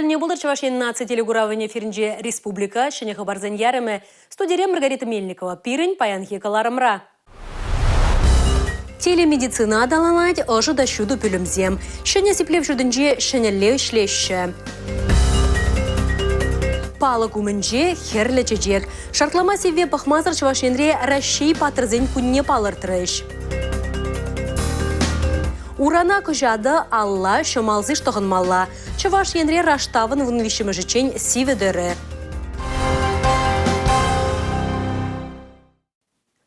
тӗлне пултӑр Чӑваш Ен наци телекуравӗн эфирӗнче республика ҫӗнӗ хыпарсен ярӑмӗ. Студире Маргарита Мельникова. Пирӗн паянхи кӑларӑмра. Телемедицина аталанать, ӑшӑ та ҫутӑ пӳлӗмсем. Ҫӗнӗ сиплев ҫуртӗнче ҫӗнӗлле ӗҫлеҫҫӗ. Палӑк умӗнче хӗрлӗ чечек. Шартлама сивве пӑхмасӑр Чӑваш Енре Раҫҫей паттӑрсен кунне палӑртрӗҫ. Урана кӑҫатӑ, алла ҫӑм алсиш тӑхӑнмалла. Чӑваш Енре раштавӑн вунвиҫҫӗмӗшӗччен сивӗ тӑрӗ.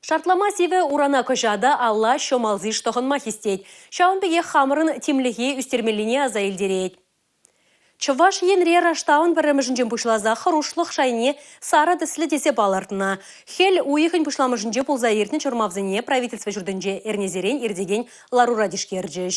Шартлама сивӗ урана кӑҫатӑ, алла ҫӑм алсиш тӑхӑнма хистет. Ҫавӑн пекех хамӑрӑн тимлӗхе ӳстермеллине аса илтерет. Чӑваш Енре раштавӑн пӗрремӗшӗнчен пуҫласа хӑрушлӑх шайне сарӑ тӗслӗ тесе палӑртнӑ. Хӗл уйӑхӗн пуҫламӑшӗнче пулса иртнӗ чӑрмавсене правительство ҫуртӗнче эрнесерен иртекен ларура тишкерчӗҫ.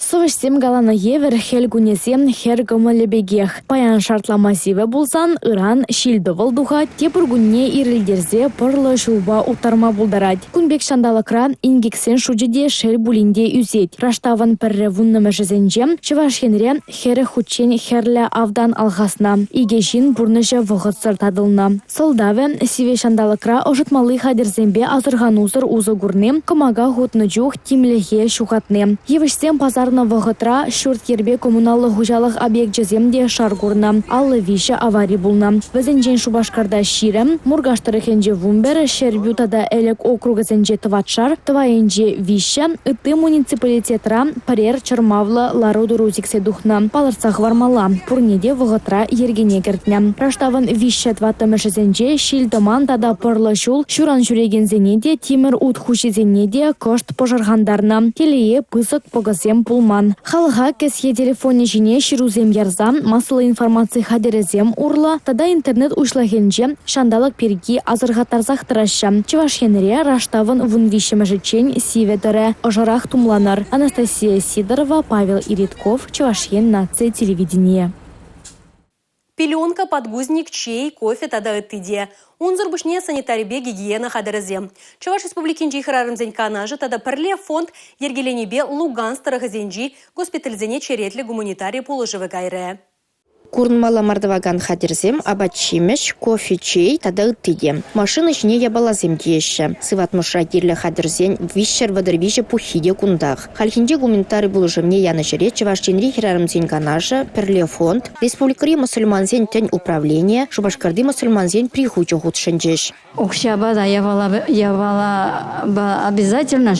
Сӑвӑҫсем каланӑ евӗр хӗл кунӗсем хӗр кӑмӑлӗ пекех. Паян шартлама сивӗ пулсан ыран ҫил-тӑвӑл тухать, тепӗр кунне ирӗлтерсе пӑрлӑ ҫулпа уттарма пултарать. Кун пек ҫанталӑкра инкексен шучӗ те шел пулин те ӳсет. Раштавӑн пӗрре вуннӑмӗшӗсенче Чӑваш Енре 40 хутчен хӗрлӗ автан алхаснӑ. Икӗ ҫын пурнӑҫӗ вӑхӑтсӑр татӑлнӑ. Сӑлтавӗ – сивӗ ҫанталӑкра ӑшӑтмалли хатӗрсемпе асӑрханусӑр усӑ курни, кӑмака хутнӑ чух тимлӗхе ҫухатни. Йывӑҫсем пасарнӑ вӑхӑтра ҫурт-йӗрпе коммуналлӑ хуҫалӑх объекчӗсем те шар курнӑ. 53 авари пулнӑ. Вӗсенчен Шупашкарта 20, Муркаш тӑрӑхӗнче 11, Ҫӗрпӳ тата Элӗк округӗсенче тӑватшар, Тӑвайӗнче виҫҫӗ, ытти муниципалитетра пӗрер чӑрмавлӑ лару-тӑру сиксе тухнӑ. Палӑртса хӑвармалла, пурне те вӑхӑтра йӗркене кӗртнӗ. Раштавӑн виҫҫӗ тӑваттӑмӗшӗсенче ҫил-тӑман тата пӑрлӑ ҫул ҫуран ҫӳрекенсене те, тимӗр ут хуҫисене те кӑшт пӑшӑрхантарнӑ. Телее, пысӑк пӑкӑсем пулман. Халӑха кӗсье телефонӗ ҫине ҫырусем ярса массӑллӑ информаци хатӗрӗсем урлӑ тата интернет уҫлӑхӗнче ҫанталӑк пирки асӑрхаттарсах тӑраҫҫӗ. Чӑваш Енре раштавӑн вунвиҫҫӗмӗшӗччен сивӗ тӑрӗ. Ӑшӑрах тумланӑр. Анастасия Сидорова, Павел Иритков, Чӑваш Ен наци телевиденийӗ. Пеленка, подгузник, чей, кофе тата ытти те. Унсӑр пуҫне санитарипе гигиена хатӗрӗсем. Чӑваш Республикинчи хӗрарӑмсен канашӗ тата Пӗрле фонд йӗркеленипе Луганск тӑрӑхӗсенчи госпитальсене черетлӗ гуманитари пулӑшӑвӗ кайрӗ. Курӑнмалла мар тӑвакан хатӗрсем, апат-ҫимӗҫ, кофе, чей тата ытти те. Машина ҫине япаласем тиеҫҫӗ. Сыватмӑшра кирлӗ хатӗрсен 333 пуххи те кунтах. Хальхинче гуманитари пулӑшӑвне янӑ ҫӗре Чӑваш Енри хӗрарӑмсен канашӗ, Пӗрле фонд, республикӑри мӑсӑльмансен тӗн управленийӗ, Шупашкарти мӑсӑльмансен прихучӗ хутшӑнчӗҫ. Укҫапа та япалапа обязательно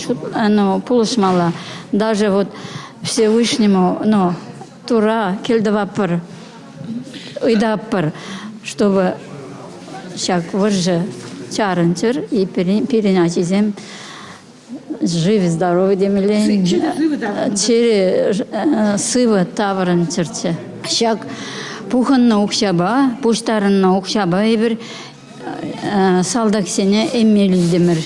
ну, пулӑшмалла. Даже вот Всевышнему, ну, Тура кӗлтӑватпӑр, ыйтатпӑр, чтобы ҫак вӑрҫӑ чарӑнчӑр и пирӗн ачисем живы-здоровы темелле. Чӗрӗ сывӑ таврӑнчӑрччӗ. Ҫак пухӑннӑ укҫапа, пуҫтарӑннӑ укҫапа эпир салтаксене эмел илтӗмӗр.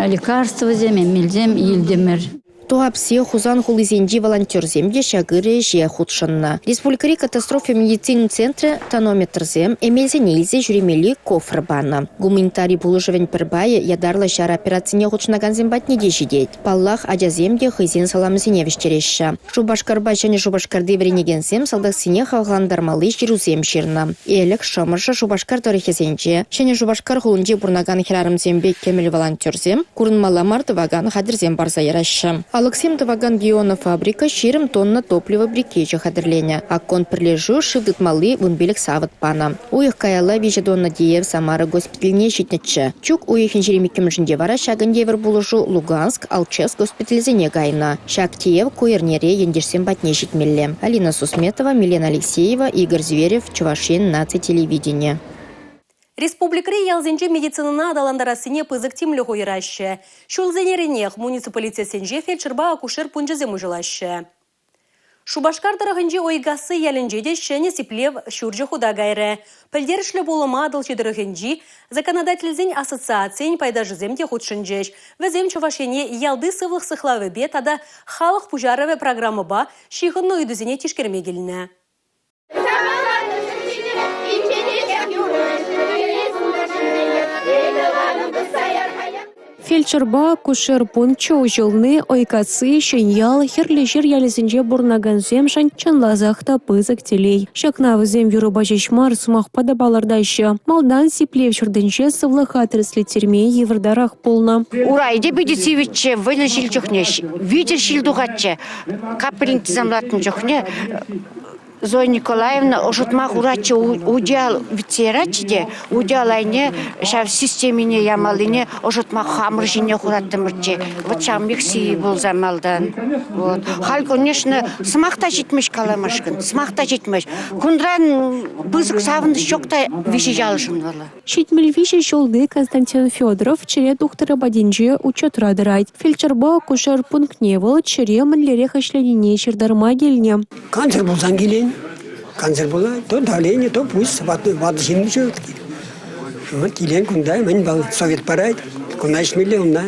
Лекарствӑсем, эмелсем илтӗмӗр. Туапсе, Хусан хулисенчи волонтерсем те ҫак ырӑ ӗҫе хутшӑннӑ. Республикӑри катастрофа медицинин центрӗ тонометрсем, эмелсене илсе ҫӳремелли кофр панӑ. Гуманитари пулӑшӑвӗн пӗр пайӗ ятарлӑ ҫар операцине хутшӑнакансем патне те ҫитет. Паллах, ачасем те хӑйсен саламӗсене вӗҫтереҫҫӗ. Шупашкарпа Ҫӗнӗ Шупашкарти вӗренекенсем салтаксене хавхалантармалли ҫырусем ҫырнӑ. Элӗк, Шӑмӑршӑ, Шупашкар тӑрӑхӗсенче, Ҫӗнӗ Шупашкар хулинче пурӑнакан хӗрарӑмсемпе кӗмӗл волонтерсем курӑнмалла мар тӑвакан хатӗрсем парса яраҫҫӗ. Алӑксем тӑвакан Геона фабрика 20 тонна топливо брикечӗ хатӗрленӗ. Акконд пӗрлешӳ шыв тытмалли 15 савӑт панӑ. Уйӑх каялла 3 тонна тиев Самара госпитальне ҫитнӗччӗ. Чӳк уйӑхӗн 22-мӗшӗнче вара ҫакӑн евӗр пулӑшу Луганск, Алчевск госпитальсене кайнӑ. Ҫак тиев ку эрнере ентешсем патне ҫитмелле. Алина Сусметова, Милена Алексеева, Игорь Зверев, Чӑваш Ен наци телевиденийӗ. Республикӑри ялсенче медицинӑна аталантарассине пысӑк тимлӗх уйӑраҫҫӗ. Ҫулсеренех муниципалитетсенче фельдшерпа акушер пункчӗсем уҫӑлаҫҫӗ. Шупашкар тӑрӑхӗнчи Ойкасси ялӗнче те ҫӗнӗ сиплев ҫурчӗ хута кайрӗ. Пӗлтерӗшлӗ пулӑма Атӑлҫи тӑрӑхӗнчи законодательсен ассоциацийӗн пайташӗсем те хутшӑнчӗҫ. Вӗсем Чӑваш Ене ялти сывлӑх сыхлавӗпе тата халӑх пуҫарӑвӗ программӑпа ҫыхӑннӑ ыйтусене тишкерме килнӗ. Фельдшерпа акушер пункчӗ уҫӑлни Ойкасси, Ҫӗньял, Хӗрлӗҫыр ялӗсенче пурӑнакансемшӗн чӑнласах та пысӑк телей. Ҫакна вӗсем юрӑпа ҫеҫ мар, сӑмахпа та палӑртаҫҫӗ. Малтан сиплев ҫуртӗнче сывлӑха тӗрӗслеттерме йывӑртарах пулнӑ. Урай те питӗ сивӗччӗ, вӑйлӑ ҫил чухне витӗр ҫил тухатчӗ. Капельницӑсем лартнӑ чухне Зоя Николаевна ӑшӑтма хуратчӗ, утиял витсе яратчӗ те, утиял айне ҫав системине ямаллине ӑшӑтма хамӑр ҫине хураттӑмӑрччӗ. Вот ҫавӑн пек сивӗ пулса малтан. Вот. Халь, конечно, сӑмах та ҫитмест каламашкӑн, сӑмах та ҫитмест. Кунран пысӑк савӑнӑҫ ҫук та виҫӗ ялшӑн вӑл. 73 ҫулти Константин Федоров чӗре тухтӑрӗ патӗнче учетра тӑрать. Фельдшерпа акушер пунктне вӑл чӗре мӗнлерех ӗҫленине ҫыртарма килнӗ. Кансӗр пулсан килен. Кансӗр пулать, то давление, то пусть ватӑ ҫын Вот килен кунта, мӗн вӑл совет парать, куна ӗҫмелле унта.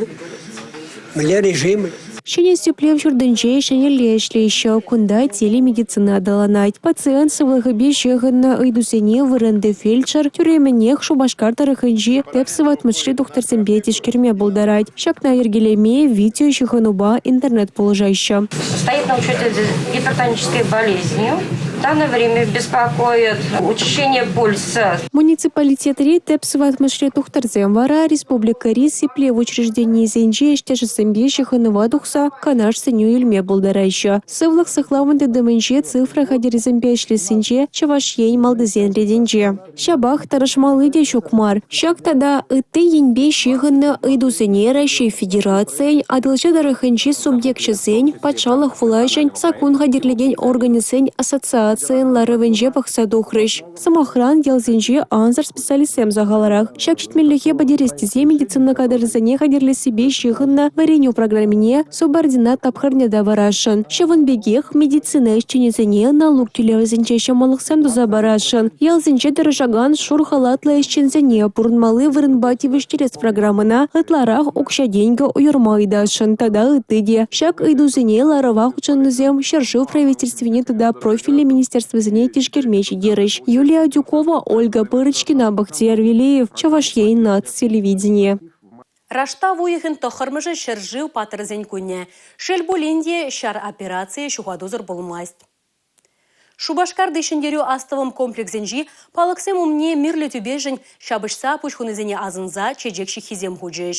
Мӗнле режим. Ҫӗнӗ сиплев ҫуртӗнче ҫӗнӗлле ӗҫлеҫҫӗ. Кунта телемедицина аталанать. Пациент сывлӑхӗпе ҫыхӑннӑ ыйтусене вырӑнти фельдшер тӳрремӗнех Шупашкар тӑрӑхӗнчи тӗп сыватмӑшри тухтӑрсемпе тишкерме пултарать. Ҫакна йӗркелеме видеоҫыхӑнупа интернет пулӑшаҫҫӗ. Стоит на учете гипертонической болезнью. В данное время беспокоит учащение пульса. Муниципалитетри тӗп сыватмӑшри тухтӑрсем вара республикӑри сиплев учрежденийӗсенчи ӗҫтешӗсемпе ҫыхӑнӑва тухса канаш-сӗнӳ илме пултараҫҫӗ. Сывлӑх сыхлавӗн тытӑмӗнче цифра хатӗрӗсемпе ӗҫлессинче Чӑваш Ен малтисен ретӗнче. Ҫапах тӑрӑшмалли те ҫук мар. Ҫак тата ытти енпе ҫыхӑннӑ ыйтусене Раҫҫей Федерацийӗн Атӑлҫи тӑрӑхӗнчи субъекчӗсен патшалӑх влаҫӗн саккун хатӗрлекен органӗсен ассоциацийӗн ларӑвӗнче пӑхса тухрӗҫ. Сӑмахран, ялсенче ансӑр специалистсем сахалрах. Ҫак ҫитменлӗхе пӗтерес тесе медицина кадрӗсене хатӗрлессипе ҫыхӑннӑ вӗренӳ программине субординат тапхӑрне тавӑрасшӑн. Ҫавӑн пекех медицина ӗҫченӗсене налук тӳлевӗсенче ҫӑмӑллӑхсем туса парасшӑн. Ялсенче тӑрӑшакан шур халатлӑ ӗҫченсене пурӑнмалли вырӑнпа тивӗҫтерес программӑна ытларах укҫа-тенкӗ уйӑрма ыйтасшӑн тата ытти те. Ҫак ыйтусене ларӑва хутшӑннисем ҫӗршыв правительствине тата профильлӗ министерствӑсене тишкерме ҫитерӗҫ. Юлия Адюкова, Ольга Пырочкина, Бахтияр Велеев, Чӑваш Ен наци телевиденийӗ. Раштав уйӑхӗн тӑххӑрмӗшӗ ҫӗршыв паттӑрӗсен кунӗ. Шел пулин те, ҫар операцийӗ ҫухатусӑр пулмасть. Шупашкарти Ҫӗнтерӳ астӑвӑм комплексӗнчи палӑксем умне мирлӗ тӳпешӗн ҫапӑҫса пуҫ хунисене асӑнса чечек ҫыххисем хучӗҫ.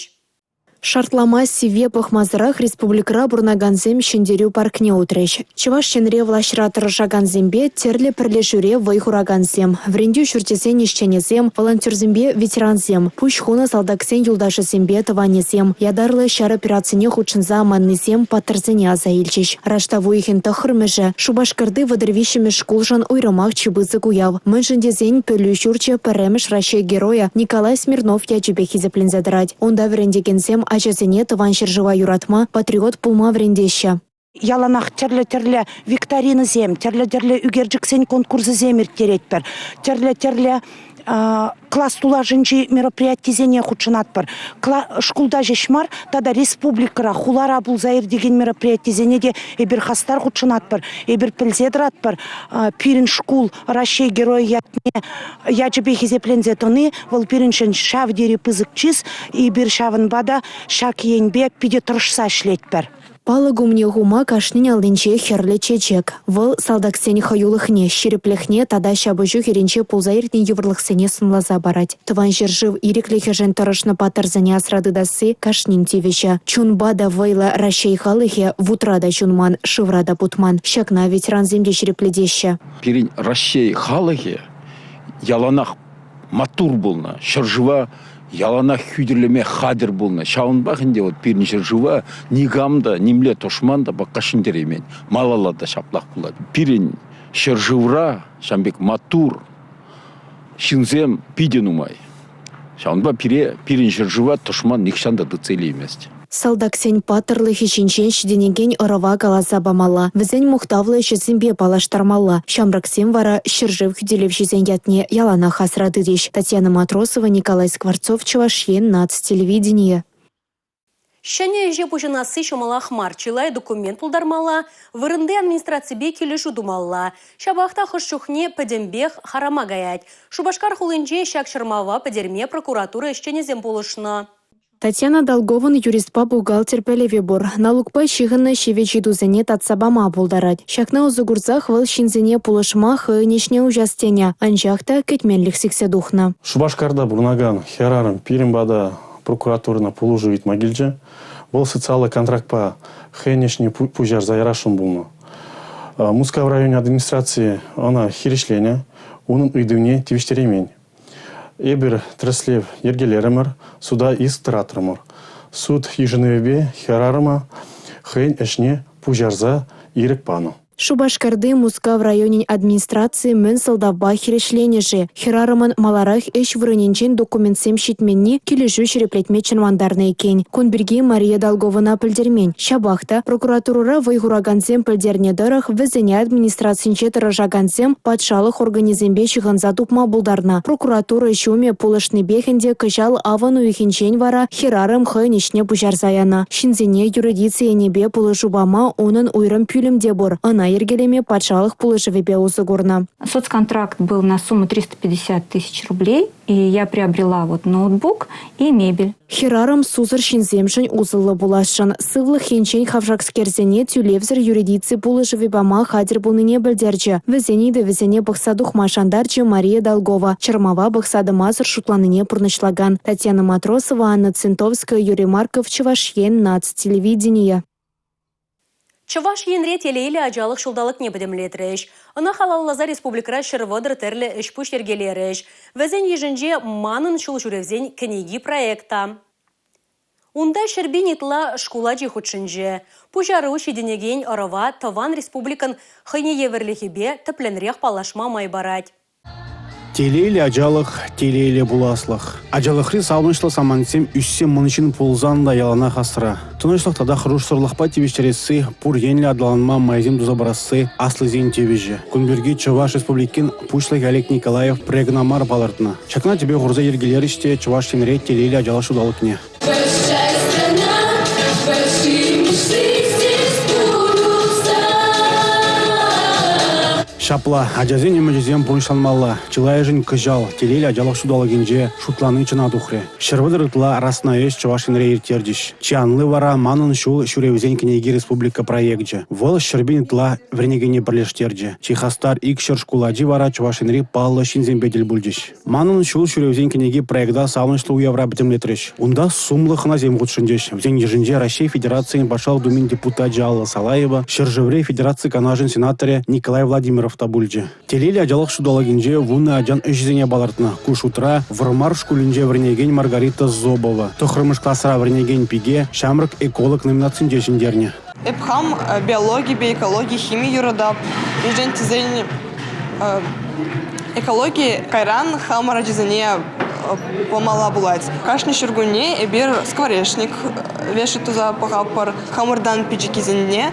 Шартлама сивве пӑхмасӑрах республикӑра пурӑнакансем Ҫӗнтерӳ паркне утрӗҫ. Чӑваш Енре влаҫра тӑрӑшакансемпе тӗрлӗ пӗрлешӳре вӑй хуракансем, вӗрентӳ ҫурчӗсен ӗҫченӗсем, волонтерсемпе ветерансем, пуҫ хунӑ салтаксен юлташӗсемпе тӑванӗсем, ятарлӑ ҫар операцине хутшӑнса аманнисем паттӑрсене аса илчӗҫ. Раштав уйӑхӗн 9-мӗшӗ Шупашкарти 33-мӗш шкулшӑн уйрӑмах чи пысӑк уяв. Мӗншӗн тесен пӗлӳ ҫурчӗ пӗрремӗш Раҫҫей Геройӗ Николай Смирнов ячӗпе хисепленсе тӑрать. Унта вӗрентекенсем ачасене Тӑван ҫӗршыва юратма, патриот пулма вӗрентеҫҫӗ. Яланах тӗрлӗ-тӗрлӗ викторинӑсем, тӗрлӗ-тӗрлӗ ӳкерчӗксен конкурсӗсем ирттеретпӗр, тӗрлӗ-тӗрлӗ класс тулашӗнчи мероприятисене хутшӑнатпӑр. Шкулта ҫеҫ мар, тата республикӑра, хулара пулса иртекен мероприятисене те эпир хастар хутшӑнатпӑр. Эпир пӗлсе тӑратпӑр, пирӗн шкул Раҫҫей Геройӗ ятне ячӗпе хисепленсе тӑни вӑл пирӗншӗн ҫав тери пысӑк чыс. Эпир ҫавӑнпа та ҫак енпе питӗ тӑрӑшса ӗҫлетпӗр. Палӑк умне хума кашнин аллинче хӗрлӗ чечек. Вӑл салтаксен хӑюлӑхне, ҫирӗплӗхне тата ҫапӑҫу хирӗнче пулса иртнӗ йывӑрлӑхсене сӑнласа парать. Тӑван ҫӗршыв ирӗклӗхӗшӗн тӑрӑшнӑ паттӑрсене асра тытасси кашнин тивӗҫӗ. Чунпа та вӑйлӑ Раҫҫей халӑхӗ вутра та ҫунман, шывра та путман. Ҫакна ветерансем те ҫирӗплетеҫҫӗ. Пирӗн Раҫҫей халӑхӗ яланах маттур пулнӑ, ҫӗршыва яланах хӳтӗлеме хатӗр пулнӑ. Ҫавӑнпах ӗнтӗ вот пирӗн ҫӗршыва никам та, нимле тӑшман та пока ҫӗнтереймен. Малалла та ҫаплах пулать. Пирӗн ҫӗршывра ҫавӑн пек маттур ҫынсем питӗ нумай. Ҫавӑнпа пире, пирӗн ҫӗршыва тӑшман нихҫан та тытса илеймест. Салтаксен паттӑрлӑхӗ ҫинчен ҫитӗнекен ӑрӑва каласа памалла, вӗсен мухтавлӑ ӗҫӗсемпе паллаштармалла. Ҫамрӑксем вара ҫӗршыв хӳтӗлевҫисен ятне яланах асра тытӗҫ. Татьяна Матросова, Николай Скворцов, Чӑваш Ен наци телевиденийӗ. Ҫӗнӗ ӗҫе пуҫӑнасси ҫӑмӑлах мар. Чылай документ тултармалла, вырӑнти администраципе килӗшӳ тумалла. Ҫапах та хӑш чухне пӗтӗмпех харама каять. Шупашкар хулинче ҫак чӑрмава пӗтерме прокуратура ӗҫченӗсем пулӑшнӑ. Татьяна Долгован юристпа бухгалтер пӗлӗвӗ пур. Налукпа ҫыхӑннӑ ҫивӗч ыйтусене татса пама пултарать. Ҫакна усӑ курсах вӑл ҫынсене пулӑшма хӑйӗн ӗҫне уҫас тенӗ. Анчах та кӗтменлӗх сиксе тухнӑ. Шупашкарта пурӑнакан хӗрарӑм пирӗн пата прокуратурӑна пулӑшу ыйтма килчӗ. Вӑл социаллӑ контрактпа хӑйӗн ӗҫне пуҫарса ярасшӑн пулнӑ. Мускав районӗн администрацийӗ ӑна хирӗҫленӗ, унӑн ыйтӑвне тивӗҫтереймен. Эпир тӗрӗслев йӗркелерӗмӗр, суда иск тӑратрӑмӑр. Суд йышӑнӑвӗпе хӗрарӑма хӑйӗн ӗҫне пуҫарса ирӗк панӑ. Шупашкарти Мускав районӗн администрацийӗ мӗн сӑлтавпа хирӗҫленӗ-ши? Хӗрарӑмӑн маларах ӗҫ вырӑнӗнчен документсем ҫитменни килӗшӳ ҫирӗплетме чӑрмантарнӑ иккен. Кун пирки Мария Долговӑна пӗлтермен. Ҫапах та прокуратурӑра вӑй хуракансем пӗлтернӗ тӑрӑх, вӗсене администрацинче тӑрӑшакансем патшалӑх органӗсемпе ҫыхӑнса тупма пултарнӑ. Прокуратура ҫумӗ пулӑшнипех ӗнтӗ кӑҫал авӑн уйӑхӗнчен вара хӗрарӑм хӑйӗн ӗҫне пуҫарса янӑ. Ҫынсене юридици енӗпе пулӑшу пама унӑн уйрӑм пӳлӗм те пур. Ӑна йӗркелеме патшалӑх пулӑшӑвӗпе усӑ курнӑ. Соцконтракт был на сумму 350 тысяч рублей, и я приобрела вот ноутбук и мебель. Хӗрарӑм сусӑр ҫынсемшӗн усӑллӑ пуласшӑн. Сывлӑх енчен хавшакскерсене тӳлевсӗр юридици пулӑшӑвӗ пама хатӗр пулнине пӗлтерчӗ. Вӗсен ыйтӑвӗсене пӑхса тухма шантарчӗ Мария Долгова. Чӑрмава пӑхса тӑмасӑр шутланине пурнӑҫлакан. Татьяна Матросова, Анна Цинтовская, Юрий Марков, Чӑваш Ен, наци телевиденийӗ. Чӑваш Енре телейлӗ ачалӑх ҫулталӑкне пӗтӗмлетрӗҫ. Ӑна халалласа республикӑра 130 тӗрлӗ ӗҫ-пуҫ йӗркелерӗҫ. Вӗсен йышӗнче «Манӑн ҫул ҫӳревсен кӗнеки» проект та. Унта 100 000 ытла шкул ачи хутшӑнчӗ. Пуҫару ҫитӗнекен ӑрӑва тӑван республикӑн хӑйне евӗрлӗхӗпе тӗплӗнрех паллашма май парать. Телейлӗ ачалӑх, телейлӗ пуласлӑх. Ачалӑхри савӑнӑҫлӑ самантсем ӳссе мӑн ҫын пулсан та яланах асра. Тӑнӑҫлӑх тата хӑрушсӑрлӑхпа тивӗҫтересси, пур енлӗ аталанма майсем туса парасси аслисен тивӗҫӗ. Кун пирки Чӑваш Республикин Пуҫлӑхӗ Олег Николаев пӗрре кӑна мар палӑртнӑ. Ҫакна тӗпе хурса йӗркелерӗҫ те Чӑваш Енре телейлӗ ачалӑх ҫулталӑкне. Большая страна, большие мечты здесь сбудутся. Ҫапла, ачасен ӗмӗчӗсем пурнӑҫланмалла. Чылайӑшӗн кӑҫал телейлӗ ачалӑх ҫулталӑкӗнче шутлани чӑна тухрӗ. 130 ытла расна ӗҫ Чӑваш Енре ирттерчӗҫ. Чи анли вара «Манӑн ҫул ҫӳревсен кӗнеки» республика проекчӗ. Вӑл 100 000 ытла вӗренекене пӗрлештерчӗ. Чи хастар 200 шкул ачи вара Чӑваш Енри паллӑ ҫынсемпе тӗл пулчӗҫ. «Манӑн ҫул ҫӳревсен кӗнеки» проекта савӑнӑҫлӑ уявра пӗтӗмлетрӗҫ. Унта сумлӑ хӑнасем хутшӑнчӗҫ. Вӗсен йышӗнче Раҫҫей Федерацийӗн Патшалӑх Думин депутачӗ Алла Салаева, ҫӗршыври Федераци Канашӗн сенаторӗ Николай Владимиров та пулчӗ. Телейлӗ ачалӑх ҫулталӑкӗнче вунӑ ачан ӗҫӗсене палӑртнӑ. Ку шутра Вӑрмар шкулӗнче вӗренекен Маргарита Зобова. Тӑххӑрмӗш класра вӗренекен пике «Ҫамрӑк эколог» номинацинче ҫӗнтернӗ. Эп хам биологипе экологи, хими юратап. Мӗншӗн тесен экологи кайран хамӑр ачасене памалла пулать. Кашни ҫуркунне эпир скворечник вешать туса пӑхатпӑр, хамӑртан пӗчӗккисене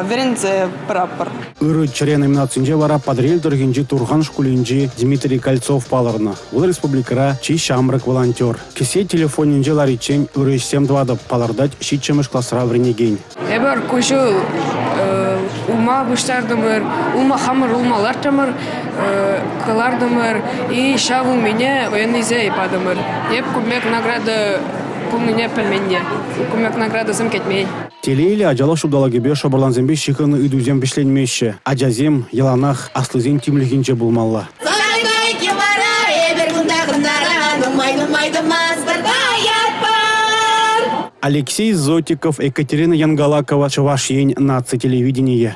вӗренсе пыратпӑр. «Ырӑ чӗре» номинацинче вара Патӑрьел тӑрӑхӗнчи Турхан шкулӗнчи Дмитрий Кольцов палӑрнӑ. Вӑл республикӑра чи ҫамрӑк волонтер. Кӗсье телефонӗнче лариччен ырӑ ӗҫсем тӑватӑп, палӑртать ҫиччӗмӗш класра вӗренекен. Эпир ку ҫул улма пуҫтартӑмӑр, улма хамӑр улма лартрӑмӑр, кӑлартӑмӑр и ҫав улмине военныйсене патӑмӑр. Эп кун пек награда пулнине пӗлмен те, кун пек наградӑсем кӗтмен. Телейлӗ ачалӑх ҫулталӑкӗпе шӑпӑрлансемпе ҫыхӑннӑ ыйтусем вӗҫленмеҫҫӗ. Ачасем яланах аслисен тимлӗхӗнче пулмалла. Саркайки вара эпир кунта хӑнара нумай-нумай тӑмастпӑр каятпӑр. Алексей Зотиков, Екатерина Янгалакова, Чӑваш Ен наци телевиденийӗ.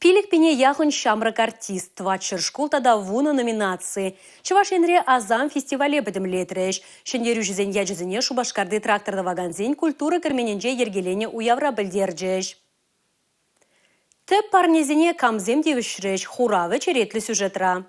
5000 яхӑн ҫамрӑк артист, 400 шкул тата вунӑ номинаци. Чӑваш Енре «Асам» фестивале пӗтӗмлетрӗҫ. Ҫӗнтерӳҫӗсен ячӗсене Шупашкарти трактор тӑвакансен культура керменӗнче йӗркеленӗ уявра пӗлтерчӗҫ. Тӗп парнесене камсем тивӗҫрӗҫ? Хуравӗ черетлӗ сюжетра.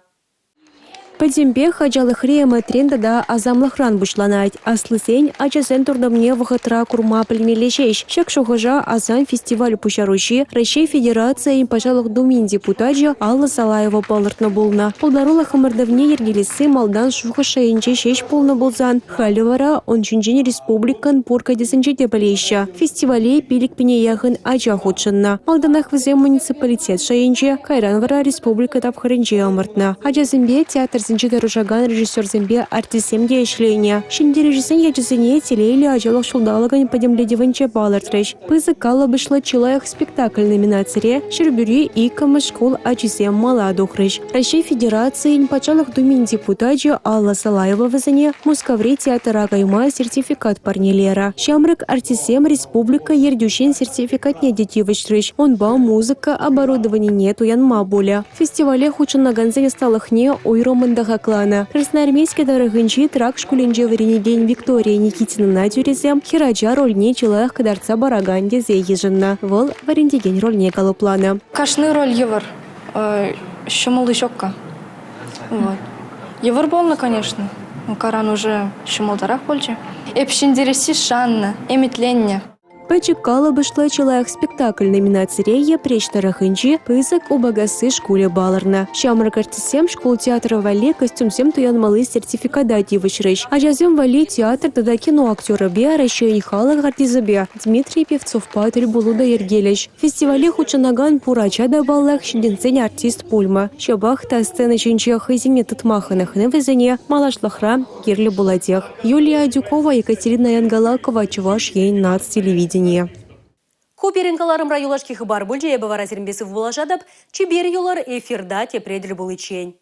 Пӗтӗмпех ачалӑхри ӗмӗтрен тата асамлӑхран пуҫланать. Аслисен ачасен туртӑмне вӑхӑтра курма пӗлмелле ҫеҫ. Ҫак шухӑша «Асам» фестиваль пуҫаруҫи, Раҫҫей Федерацийӗн Патшалӑх Думин депутачӗ Алла Салаева палӑртнӑ пулнӑ. Пултарулӑх ӑмӑртӑвне йӗркелесси малтан шухӑш шайӗнче ҫеҫ пулнӑ пулсан, халӗ вара ун ҫинчен республикӑн пур кӗтесӗнче те пӗлеҫҫӗ. Фестивале 5 пине яхӑн ача хутшӑннӑ. Малтанах вӗсем муниципалитет шайӗнче, кайран вара республика тапхӑрӗнче ӑмӑртнӑ. Ачасемпе театрсем. театрӗсенче тӑрӑшакан режиссерсемпе артистсем те ӗҫленӗ. Ҫӗнтерӳҫӗсен ячӗсене телейлӗ ачалӑх ҫулталӑкӗн пӗтӗмлетӗвӗнче палӑртрӗҫ. Пысӑк калӑпӑшлӑ чи лайӑх спектакль номинацире Ҫӗрпӳри иккӗмӗш шкул ачисем мала тухрӗҫ. Раҫҫей Федерацийӗн Патшалӑх Думин депутачӗ Алла Салаева вӗсене Мускаври театра кайма сертификат парнелерӗ. Ҫамрӑк артистсем республика ертӳҫин сертификатне те тивӗҫрӗҫ. Унпа музыка оборудованине туянма пулӗ. Фестивале хутшӑнакансен ӑсталӑхне уйрӑммӑн та хакланӑ. Красноармейски тӑрӑхӗнчи Трак шкулӗнче вӗренекен Виктория Никитинӑна тӳресем хӗрача рольне чи лайӑх кӑтартса паракан тесе йышӑннӑ. Вӑл вӗрентекен рольне калӑпланӑ. Кашни роль йывӑр. Ҫӑмӑлли ҫук-ка. Вот. Йывӑр пулнӑ, конечно. Каран уже ҫӑмӑлтарах пулчӗ. Эп ҫӗнтересси шаннӑ, ӗмӗтленнӗ. Пӗчӗк калӑпӑшлӑ чи лайӑх спектакль номинацире Йӗпреҫ тӑрӑхӗнчи Пысӑк Упакасси шкулӗ палӑрнӑ. Ҫамрӑк артистсем шкул театрӗ валли костюмсем туянмалли сертификата тивӗҫрӗҫ. Ачасем валли театр тата кино актерӗпе, Раҫҫейӗн халӑх артисчӗпе Дмитрий Певцовпа тӗл пулу та йӗркелӗҫ. Фестивале хутшӑнакан пур ача та, паллах, ҫитӗнсен артист пулмӗ. Ҫапах та сцена ҫинче хӑйсене тытма хӑнӑхни вӗсене малашлӑхра кирлӗ пулатех. Юлия Адюкова, Екатерина Янгалакова, Чӑваш Ен наци телевиденийӗ. Ку пирӗн кӑларӑмра юлашки хыпар пулчӗ. Эпӗ вара сирӗнпе сывпуллашатӑп. Чипер юлӑр, эфирта тепре тӗл пуличчен.